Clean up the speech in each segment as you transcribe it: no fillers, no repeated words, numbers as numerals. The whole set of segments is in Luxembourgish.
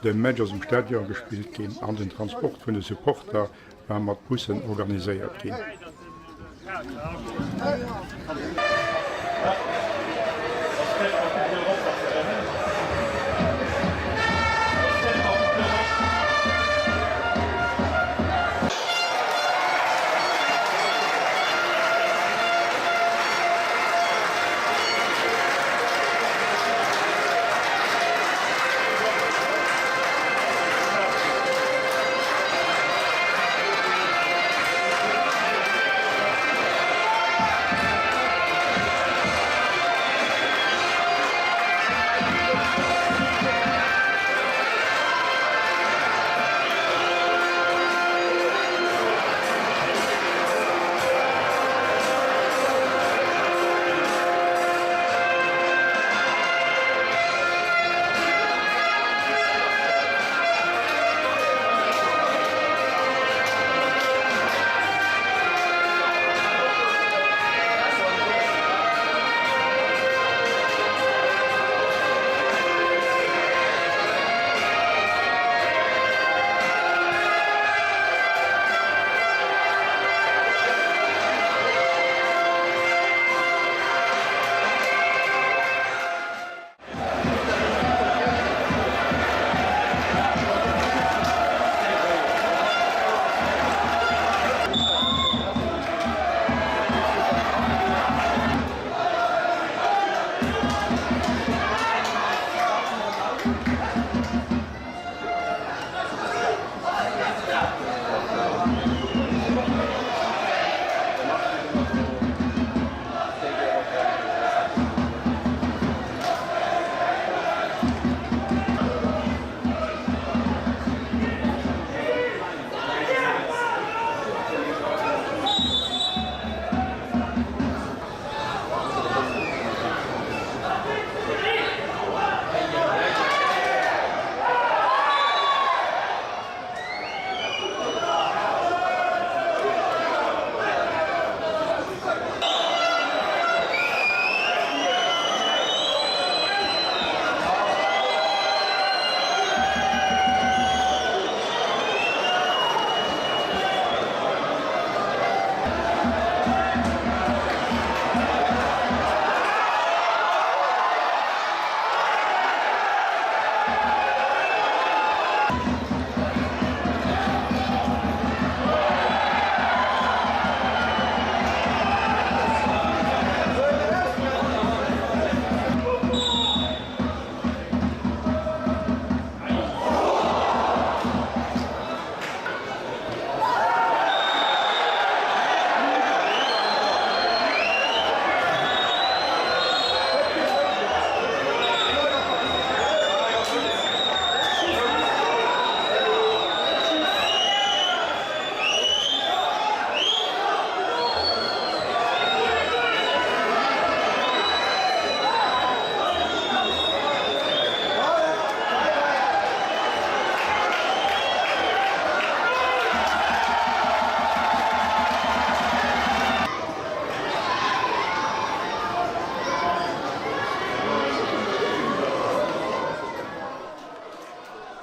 De Match ass um Stadion gespillt ginn an den Transport vun de Supporter war mat Bussen organiséiert ginn.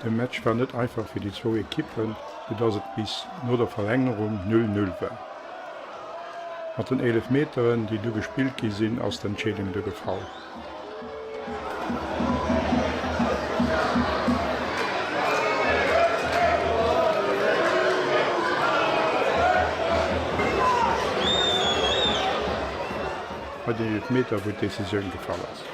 De Match war net einfach fir déi zwou Ekippen, sou dass et bis no der Verlängerung 0, 0 war. Mat den Eelefmeteren, déi du gespillt gi sinn, ass d'Entscheedung du gefall. Bei den Eelefmeter, wou d'Decisioun gefall ass.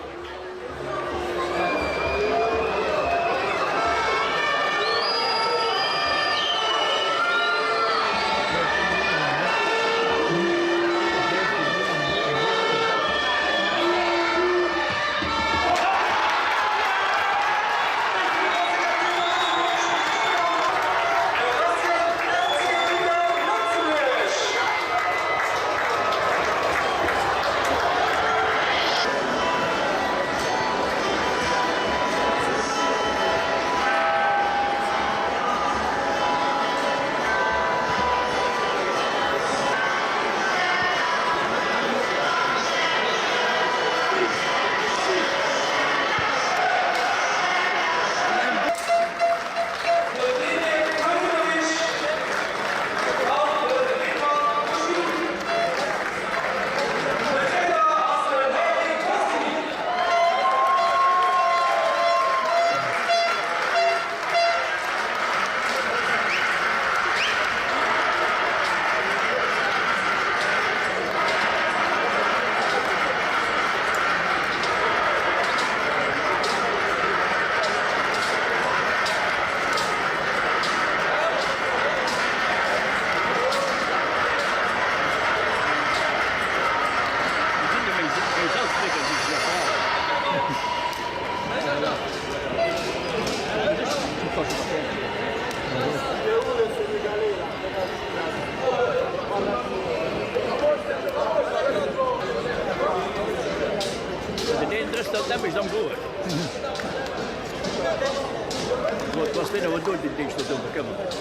dat nämmlecht am Goen. Du ass deen awer do, deen dech do bekëmmert.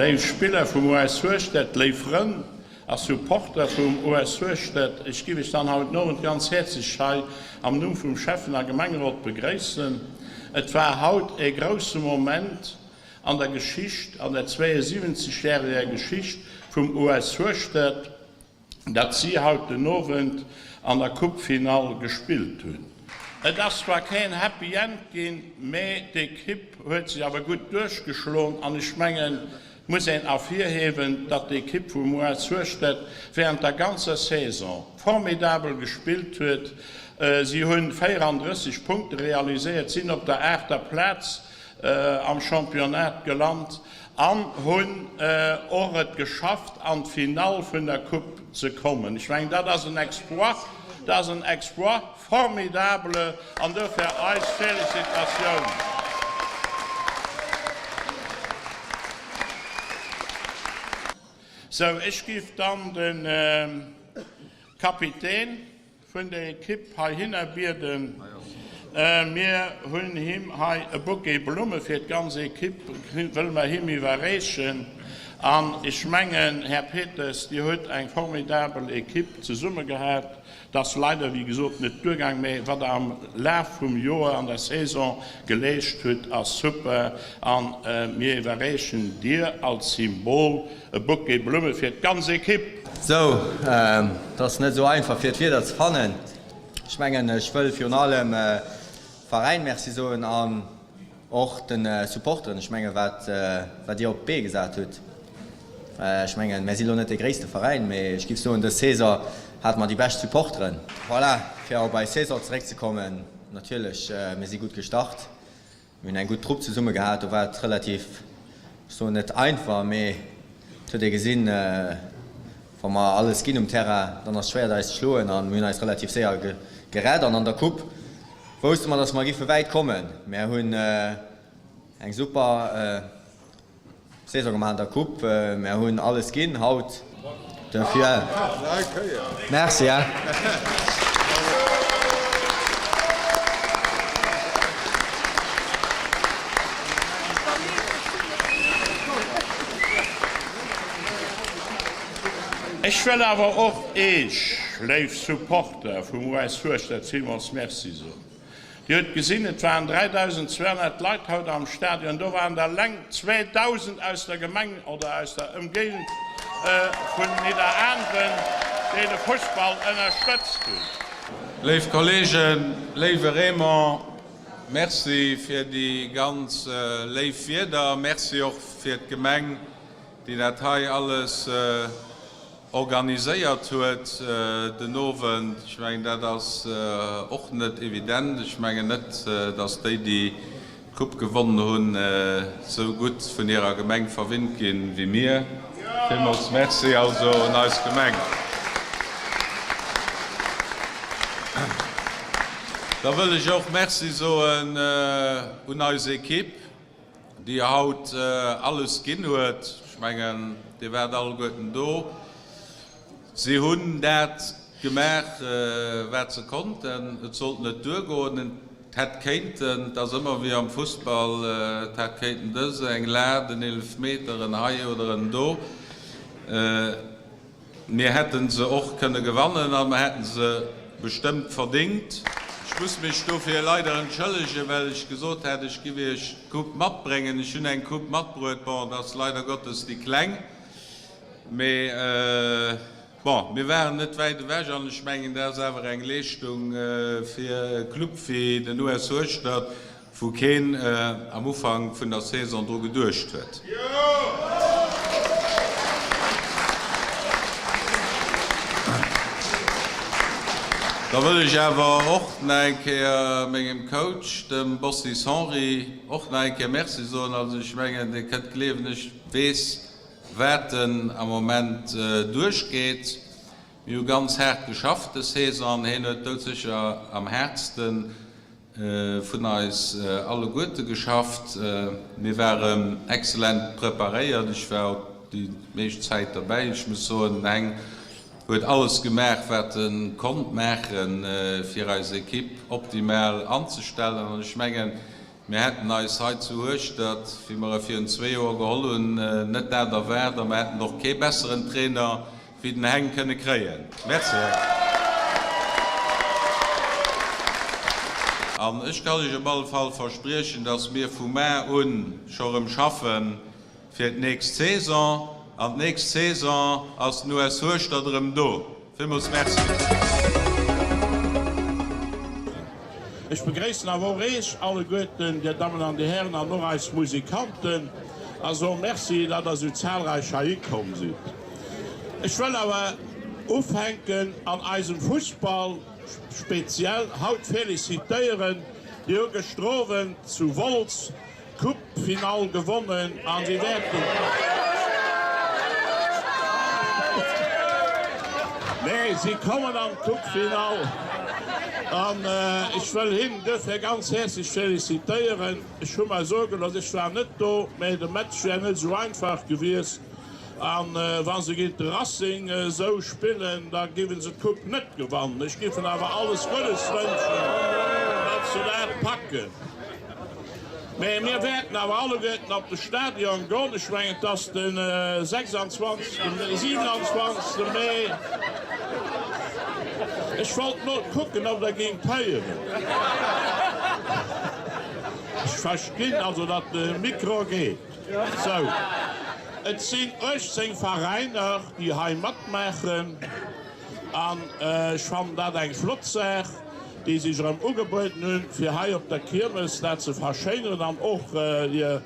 Léif Spiller vum US Hueschtert, léif Frënn a Supporter vum US Hueschtert, ech giff iech dann haut Nowend ganz häerzlech hei am Numm vum Schäffen a Gemengerot begréissen. Et war haut e grousse Moment an der Geschicht, an der 72 järeger Geschicht vum US Hueschtert. datt si haut den Owend an der Coupe-Finall gespillt hunn. Et ass zwar keen Happy End ginn, mee d'Ekipp huet sech awer gutt duerchgeschloen an ech mengen, et muss een ervirhiewen, datt d'Ekipp vum US Hueschtert wärend der ganzer Saison formidabel gespillt huet. Si hunn 34 Punkte realiséiert, sinn op der aachter Plaz am Championnat gelant An hunn och et geschafft an d'Finall vun der Coupe ze kommen. Ech mengen, dat ass en Exploit, dat ass en Exploit formidable an dofir eis Felicitatioun. Sou, ech giff dann de Kapitän Vun der Ekipp heihinner bieden. Mir hunn him hei e Bouquet Blumme fir d'ganz Ekipp wëlle mer him iwwerreechen. An ech mengen, Här Peters, Dir hutt eng formidabel Ekipp zesumme gehat. Et ass leider, wéi gesot, net duergaang, mä wat Der am Laf vum Joer an der Saison geleescht hutt, ass super. A mir iwwerreechen Dir als Symbol E Bouquet Blumme fir d'ganz Ekipp! Sou, et ass net esou einfach fir d'Wierder ze fannen. Ech mengen ech wëll virun allem Veräin Merci soen an och de Supporteren. Ech menge wat wat dir op d'Bee gesat hutt. Ech mengen mär si lo net dee gréisste Veräin, mee ech giff soen dës Saison hate mer déi bescht Supporteren. Voilà, fir op eis Saison zeréckzekommen, natierlech mir si gutt gestart. Mir hunn eng gutt Trupp zesumme gehat, do war et relativ, ech soen net einfach, mee et huet ee gesinn, wa mer alles ginn um Terrain, dann ass et schwéier eis ze schloen a mir hunn eis relativ séier gerett an an der Coupe wousste mer, datt mer giffe wäit kommen. Mär hunn eng super. Saison gemaach an der Coupe, mär hunn alles ginn haut dofir Merci. Ech wëll awer och Eech, léif Supporter vum US Hueschtert, villmools Merci soen. Dir hutt gesinn, et waren 3.200 Leit haut am Stadion. Do waren der eleng 2.000 aus der Gemeng oder aus der Ëmgéigend vun Nidderaanwen, déi de Fussball ënnerstëtzt hunn. Léif Kollegen, léiwe Raymond, Merci fir déi ganz léif Wierder. Merci och fir d'Gemeng, déi dat hei alles organiséiert huet den Owend. Ech mengen, dat ass och net evident. Ech mengen net, datt déi, déi d'Coupe gewonnen hunn, esou gutt vun hirer Gemeng verwinnt ginn, wéi mir. Villmools Merci also un eis Gemeng. Da wëll ech och Merci soen un eis Equipe. Déi haut alles ginn huet. Ech mengen, Dir waart alleguerten do. Si hunn dat gemaach, wat se konnten. Et sollt net duergoen. Et hätt kéinten, et ass ëmmer wéi am Fussball, et hätt kéinten dës eng Lat, en Eelefmeter, en hei oder en do. Mir hätten se och kënne gewannen a mer hätten se bestëmmt verdingt. Ech muss mech dofir leider entschëllegen, well ech gesot hat, ech giff Iech d'Coupe matbréngen. Ech hunn eng Coupe matbruet, bon, et ass leider Gottes déi kleng. Mee bon, mir waren net wäit ewech an ech mengen, dat ass awer eng Leeschtung fir e Club wéi den US Hueschtert, wou keen am Ufank vun der Saison dru geduecht huet. Da wëll ech awer och nach eng Kéier mengem Coach, dem Bossis Henri, och nach eng Kéier Merci soen. Also ech mengen, Dir kënnt gleewen, ech weess, wat en am Moment duerchgeet. Mir hu ganz haart geschafft dës Saison an hien huet doudsécher am haartste vun eis alleguerte geschafft. Mir waren excellent preparéiert. Ech war och déi meescht Zäit derbäi. Ech muss soen, den Heng huet alles gemaach, wat e konnt maachen, fir eis Ekipp optimal anzestellen. An ech mengen, Mir hätten eis hei zu Hueschtert, wéi mer e virun zwee Joer geholl hunn, net dat erwaart a mer hätten och kee besseren Trainer wéi den Heng kënne kréien. Merci Heng. An ech kann lech op alle Fall verspriechen, dass mir vu mar un scho rëm schaffen fir d'nächst Saison. An d'nächst Saison ass den US Hueschtert erëm do. Villmools Merci. Ech begréissen awer och Eech alleguerten, Dir Dammen an Dir Hären, an och eis Musikanten, a soe Merci, datt Der esou zahlreich heihi komm sidd. Ech wëll awer ufänken an eisem Fussball speziell haut félicitéieren. Déi hu gëschter Owend zu Wolz D'Coupe-Finall gewonnen a si wäerten. Nee, si kommen an d'Coupe-Finall an ech wëll hinnen duerfir ganz häerzlech felicitéieren. Ech hu mer soe gelooss, ech war net do, mä de Match wär net esou einfach gewiescht a wa se géint de Racing esou spillen, da géiwe se d'Coupe net gewannen. Ech géif hinnen awer alles Guddes wënschen, datt se dat packen. Mä mir wäerten awer alleguerten op de Stadion goen. Ech mengen, et ass de 26., 27. Mee. Ech wollt mol kucken, ob Der géingt héieren. Ech verstinn also, datt de Mikro geet. Sou, et sinn 18 Veräiner, déi hei matmaachen. An ech fannen dat eng flott Saach, déi sech erëm ugebueden hunn, fir hei op der Kiermes dat ze verschéineren an och hir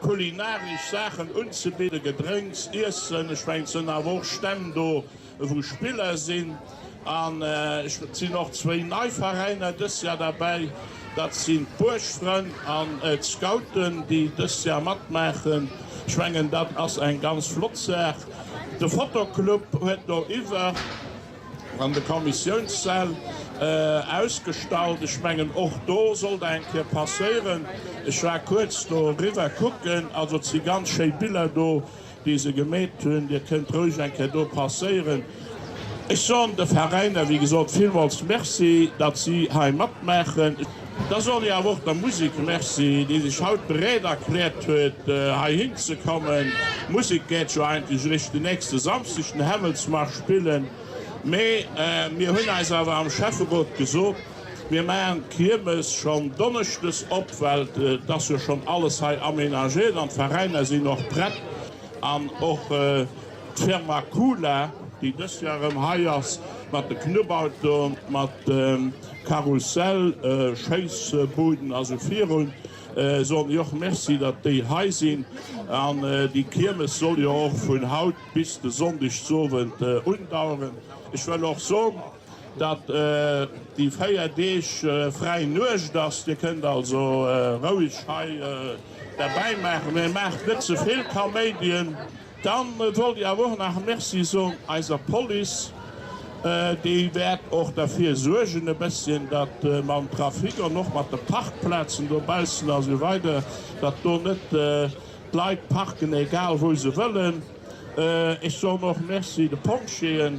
kulinaresch Saachen unzebidden, Gedrénks, Iessen. Ech mengen, et sinn awer och Stänn do, wou Spiller sinn. An et sinn och zwéin nei Veräiner dës Jahr derbäi, dat sinn d'Buergfrënn an d'Scouten, déi dës Jahr matmaachen. Ech mengen, dat ass eng ganz flott Saach. De Fotoclub huet do iwwer an de Kommissiounssäll ausgestallt. Ech mengen, och do sollt eng Kéier passéieren. Ech war kuerz do eriwwer kucken. Also et si ganz schéi Biller do, déi se gemeet hunn. Dir kënnt roueg eng Kéier do passéieren. Ech soen de Veräiner, wéi gesot, villmools Merci, datt si hei matmaachen. Da soen ech awer och der Musek Merci, déi sech haut bereet erkläert huet, heihin ze kommen. D'Musek wäert jo eigentlech eréischt den nächste Samschdeg den Hämmelsmarsch spillen, mee mir hunn eis awer am Schäfferot gesot, mir maachen d'Kiermes schonn donneschdes op, well et ass jo schonn alles hei aménagéiert an d'Veräiner sinn och prett an och D'Firma Kula, déi dës Joer erëm hei ass, mat de Knubbautoen, mat de Karussell, Schéissbuden a sou virun, soen ech och Merci, datt déi hei sinn. An déi Kiermes soll jo och vun haut bis de Sonndeg z'Owend undaueren. Ech wëll och soen, datt déi 4 Deeg fräi Nuecht ass. Dir kënnt also roueg hei derbäi maachen, mä maacht net ze vill Kaméidien. Dann wollt ech awer och nach Merci soen eiser Police, déi wäert och derfir suergen e bësschen, datt mam Trafic an och mat de Parkplazen dobaussen a sou weider, datt do net d'Leit parken egal wou se wëllen. Ech soen och Merci de Pompjeeën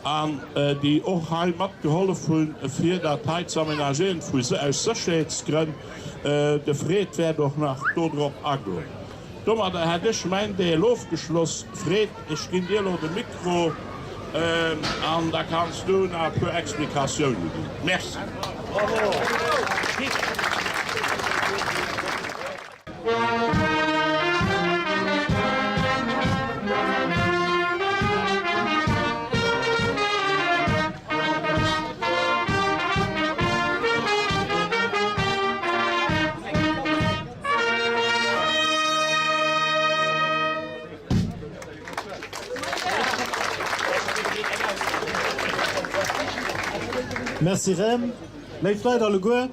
an déi och hei matgehollef hunn, fir dat hei ze aménagéieren vu aus Sécherheetsgrënn. De Fred wäert och nach dodrop agoen. Domadder hätt ech mäin Deel ofgeschloss. Fred, ech ginn dir elo de Mikro an da kanns du nach e puer Explikatioune ginn. Merci. Merci Rem. Léif Leit alleguer,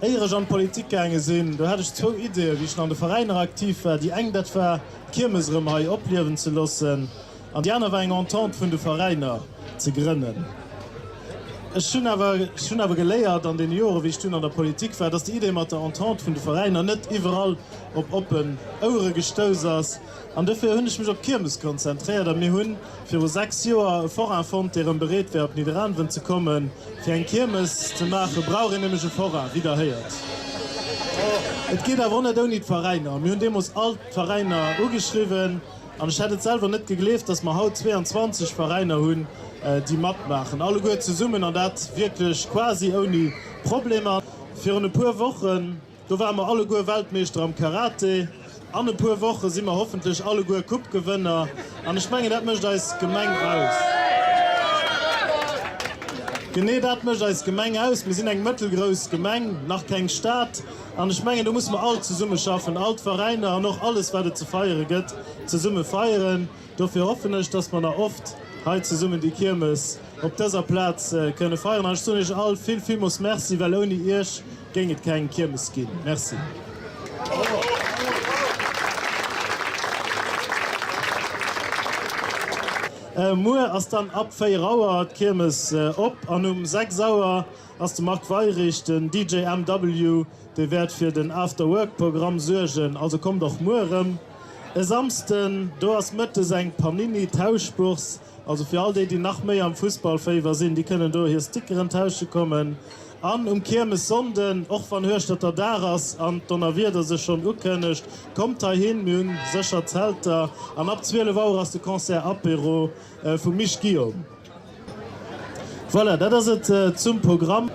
éier ech an d'Politik gaange sinn, do hat ech zwou Ideeën, wéi ech nach an de Veräiner aktiv war. Déi eng, dat war d'Kiermes erëm hei opliewen ze loossen an déi aner war eng Entente vun de Veräiner ze grënnen. Ech hunn awer, ech hunn awer geléiert an deene Joren, wéi ech dunn an der Politik war, dass déi Idee mat der Entente vun de Veräiner net iwwerall op oppen Ouere gestouss ass. An dofir hunn ech mech op d'Kiermes konzentréiert a mir hu viru 6 Joer e Forain fonnt, dee rëm bereet wär op Nidderaanwen ze kommen. Fir eng Kiermes ze maache brauch een nämlech e Forain, wéi der héiert. Et geet awer och net ouni d'Veräiner. Mir hunn deemools all d'Veräiner ugeschriwwen an ech hätt et selwer net gegleeft, dass mer haut 22 Veräiner hunn, déi matmaachen, alleguer zesummen an dat wierklech quasi ouni Problemer. Virun e puer Wochen Do ware mer alleguer Weltmeeschter am Karate. An e puer Woche si mer hoffentlech alleguer Coupe-Gewënner. An ech mengen, dat mécht eis Gemeng aus. Genee dat mécht eis Gemeng aus. Mir sinn eng mëttelgrouss Gemeng, nach keng Stad. An ech mengen, do musse mer all zesummeschaffen, all d'Veräiner an och alles, wat et ze feiere gëtt, zesumme feieren. Dofir hoffen ech, dass mer nach oft hei zesummen déi Kiermes op dëser Plaz kënne feieren. An ech soen Iech all vill, villmoos Merci, well ouni Iech géing et keng Kiermes ginn. Merci. Muer ass dann ab 4 Auer d'Kiermes op an um 6 Auer ass de Marc Weirich, den DJ MW, dee wäert fir den After Work Programm suergen. Also kommt och muer erëm. E Samsden, do ass mëttes eng Panini-Tauschbourse, also fir all déi, déi nach méi am Fussballféiwer sinn, déi kënnen do hir Stickeren tausche kommen. An um Kiermessonnden, och wann Hueschterter Dag ass an d'Donnerwieder sech schonn ukënnegt, kommt heihin, mir hunn sécher Zelter. An ab 12 Auer ass de Concert Apéro vum Misch Guillaume. Voilà, dat ass et zum Programm.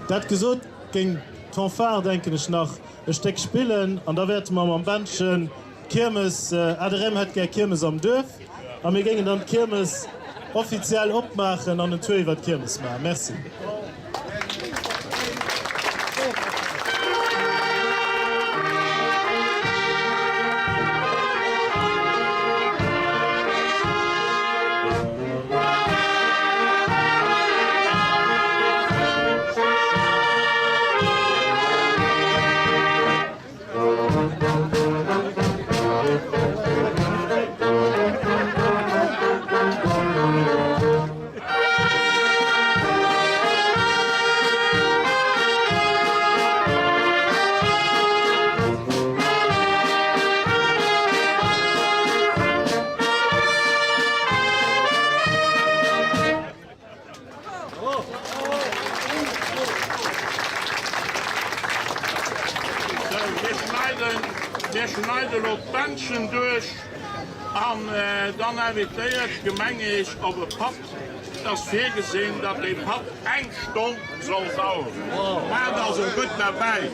Dat gesot, géing d'Fanfare, denken ech, nach e Stéck spillen an da wäerte mer mam Bändchen d'Kiermes, adr hätt gär Kiermes am Duerf, a mir géingen dann d'Kiermes offiziell opmaachen an en Tour iwwer d'Kiermes maachen. Merci. Mir schneiden elo d'Bändchen duerch an dann invitéiert d'Gemeng Iech op e Patt. Et ass virgesinn, datt dee Patt eng Stonn soll daueren. Maacht also gutt derbäi.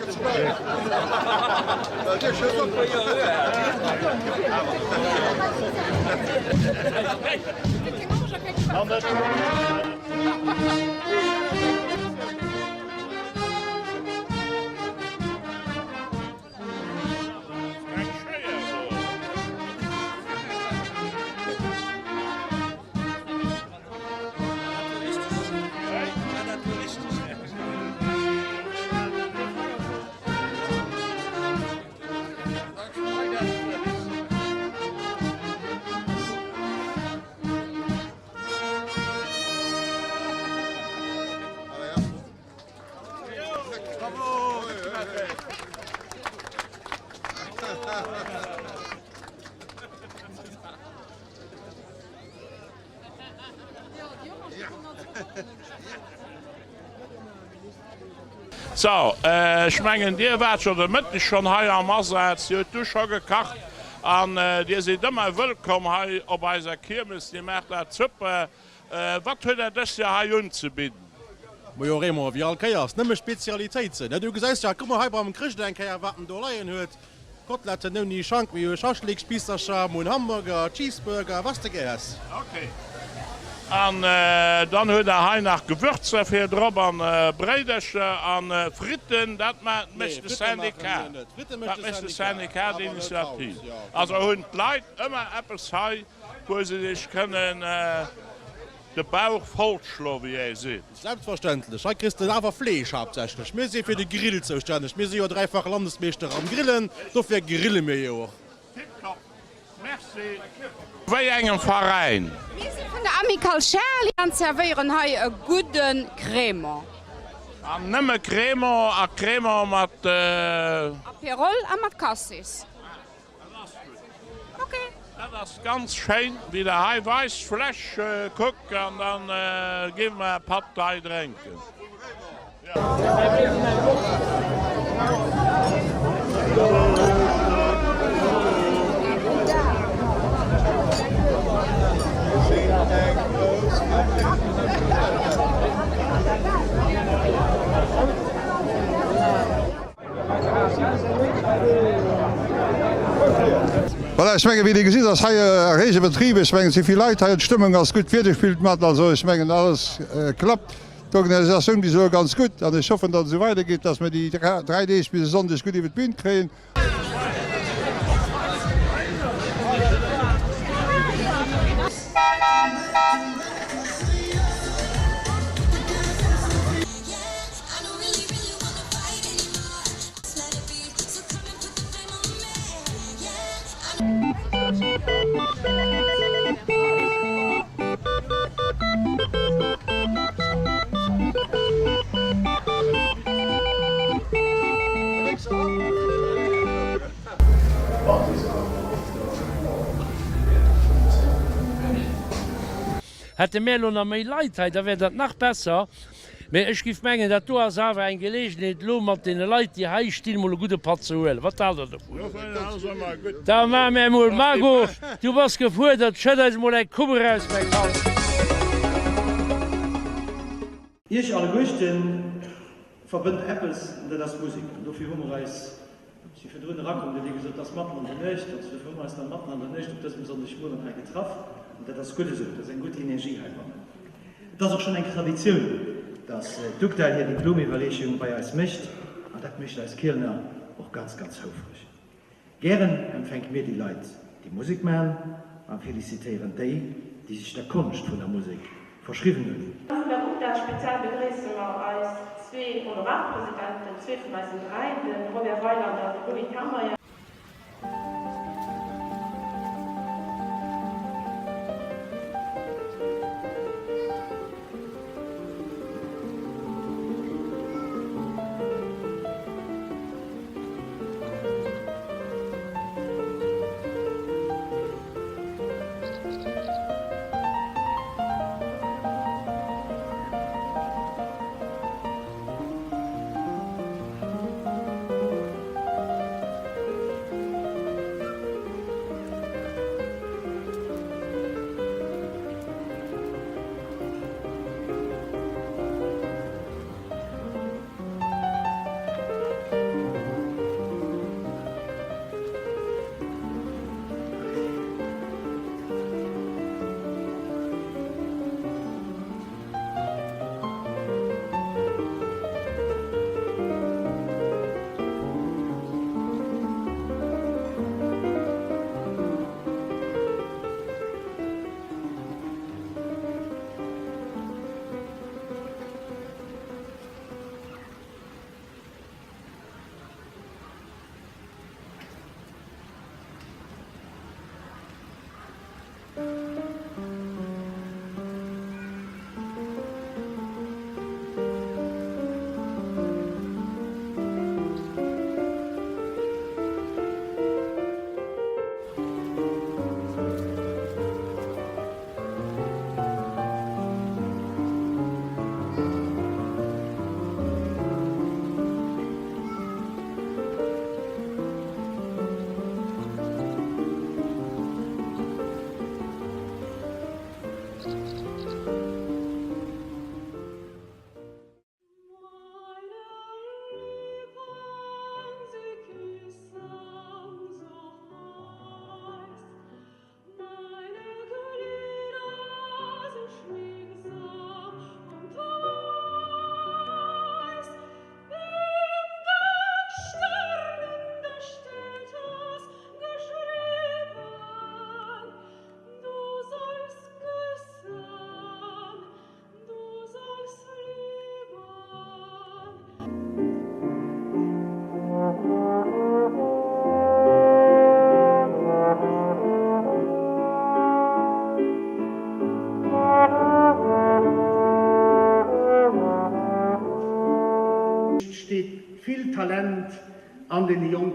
Sou, ech mengen Dir waart jo de Mëtteg schonn hei am Asaz, Dir hutt du scho gekacht an Dir sidd ëmmer wëllkomm hei op eiser Kiermes. Dir maacht dat super. Wat huet Der dëst Joer hei unzebidden? Majo Raymond, wéi all Kéiers, nëmme Spezialitéiten, ne? Du gesäis jo, kuck mol hei beim Chrëscht eng Kéier, wat en do leien huet. Koteletten ouni Schank, mir hu Schaschlikspiissercher, mir hunn Hamburger, Cheeseburger, was de gär häss. Ok. An dann huet der hei nach Gewürzer fir drop an Bréidercher an Fritten, dat mécht de Syndicat, dat mécht de Syndicat d'initiative. Also hunn d'Leit ëmmer eppes hei, wou se sech kënnen. De Bauch voll schlo wéi ee seet. Selbstverständlech, hei kriss de awer Fleesch haaptsächlech. Mir si fir de Grill zoustänneg. Mir si jo dräifach Landesmeeschter am Grillen, dofir grille mir jo och. Tiptop, merci. Wéi engem Veräin? Mir si vun der Amicale Charly an zerwéieren hei e gudde Crémant. An nëmme Crémant a Crémant mat. Aperol a mat Cassis. Dat ass gutt. Ok. Dat ass ganz schéin wéi der hei weist. Fläsch kuck an dann gi mer e Patt hei drénken. Voilà, ech mengen, wéi Dir gesitt, ass hei e rege Betrib. Ech mengen, et si vill Leit hei, d'Stëmmung ass gutt, d'Wieder spillt mat. Also ech mengen, alles klappt. D'Organisatioun bis elo ganz gutt an ech hoffen, datt et esou weidergeet, datt mir déi 3 Deeg bis e Sonndeg gutt iwwer d'Bün kréien. Hätte mär elo nach méi Leit hei, da wär dat nach besser. Mee ech giff mengen, dat do ass awer eng Gelegenheet, elo mat deene Leit, déi hei stinn, emol e gudde Patt ze huelen. Wat haalt Der dovun? Da maache mär emol, Margot, du bass gefuerdert, schëtt eis emol eng Coupe eraus, mäi Kand. Iech alleguerten verbënnt eppes, an dat ass d'Musek. An dofir hu mer eis Ech si virdrun erakomm, do hutt Dir gesot, et ass matten an der Nuecht. Also dofir hu mer eis dann matten an der Nuecht op dësem Sonndegmueren hei getraff. An dat ass gutt esou, et ass eng gutt Energie heibannen. Et ass och schonn eng Traditioun, dass d'UGDA hir Diplomiwwerreechung bei eis mécht. An dat mécht eis Kielener och ganz, ganz houfreg. Gären empfänke mir déi Leit, déi Musek maachen, a felicitéieren déi, déi sech der Konscht vun der Musek verschriwwen hunn. Vun der UGDA speziell begréisse mer eis zwee Honorarpresidenten, zwee vun eisen dräi, de Robert Weyland an de Louis Termeyer.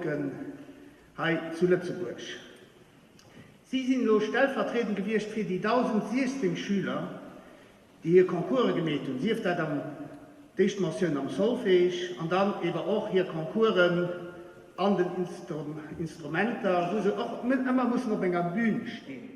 Jonken hei zu Lëtzebuerg. Si sinn elo stellvertriedend gewiescht fir déi 1.016 Schüler, déi hir Concourse gemeet hunn, sief dat am d'éischt Mentioun am Solfège an dann ewer och hir Concoursen an den Instrumenter, wou se och ëmmer mussen op enger Bühn stinn.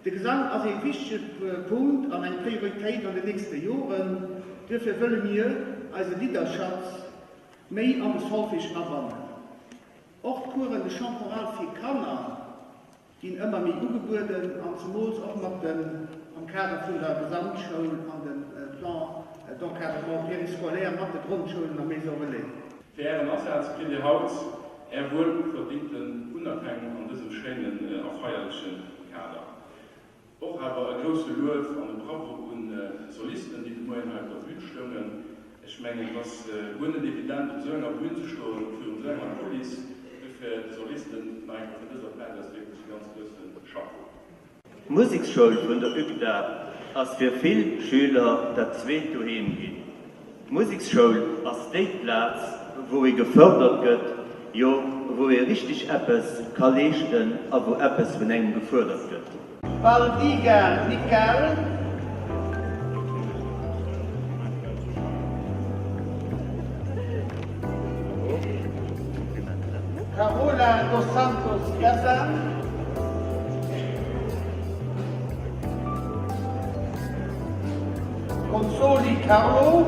De Gesang ass ee wichtege Punkt an eng Prioritéit an den nächste Joren. Duerfir wëlle mir eise Lidderschatz méi an de Solfège abannen. Och d'Coursen de chant choral fir Kanner ginn ëmmer méi ugebueden an zemools och mat dem am Kader vun der Gesamtschoul an dem Plan d'encadrement périscolaire mat de Grondschoulen a Maisons relais. Fir Ären Asaz kritt Dir haut Är wuel verdingten Unerkennung an dësem schéinen a feierlechen Kader. Och awer e grousse Luef an e Bravo un d'Solisten, déi de Moien hei op der Bühn stoungen. Ech mengen, et ass guer net evident, op esou enger Bühn ze stoen, virun esou enger Kuliss. Dofir de Solisten nach eng Kéier vun dëser Plaz aus wierklech e ganz grousse Chapeau. D'Museksschoul vun der UGDA ass fir vill Schüler dat zweet Doheem ginn. D'Museksschoul ass déi Plaz, wou ee gefërdert gëtt, jo wou ee richteg eppes ka leeschten a wou eppes vun engem gefuerdert gëtt. Baldiga Miquel. Carola dos Santos Gazan. Consoli Carlo.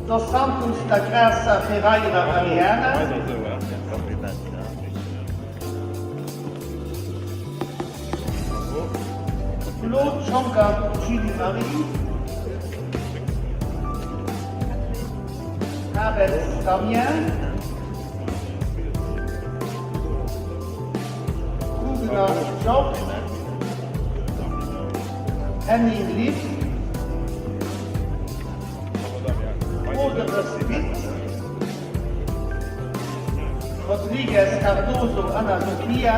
Dos Santos da Graça Ferreira Ariana. Claude Schonckert Julie Marie. Habetz Damien. Kugener Georges. Henning Liz. Roderes Pit. Rodrigues Cardoso Ana Sofia.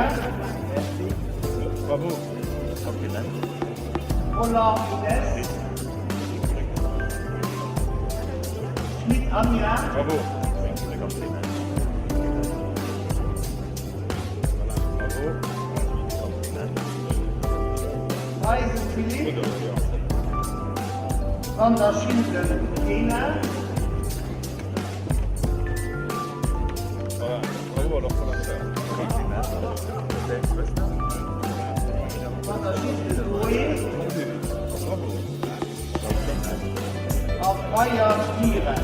Rolland Ines. Schmit Anja. Theisen Philippe. Van der Schinden Lena. Van der Schinden Noé. A Breyer Mira.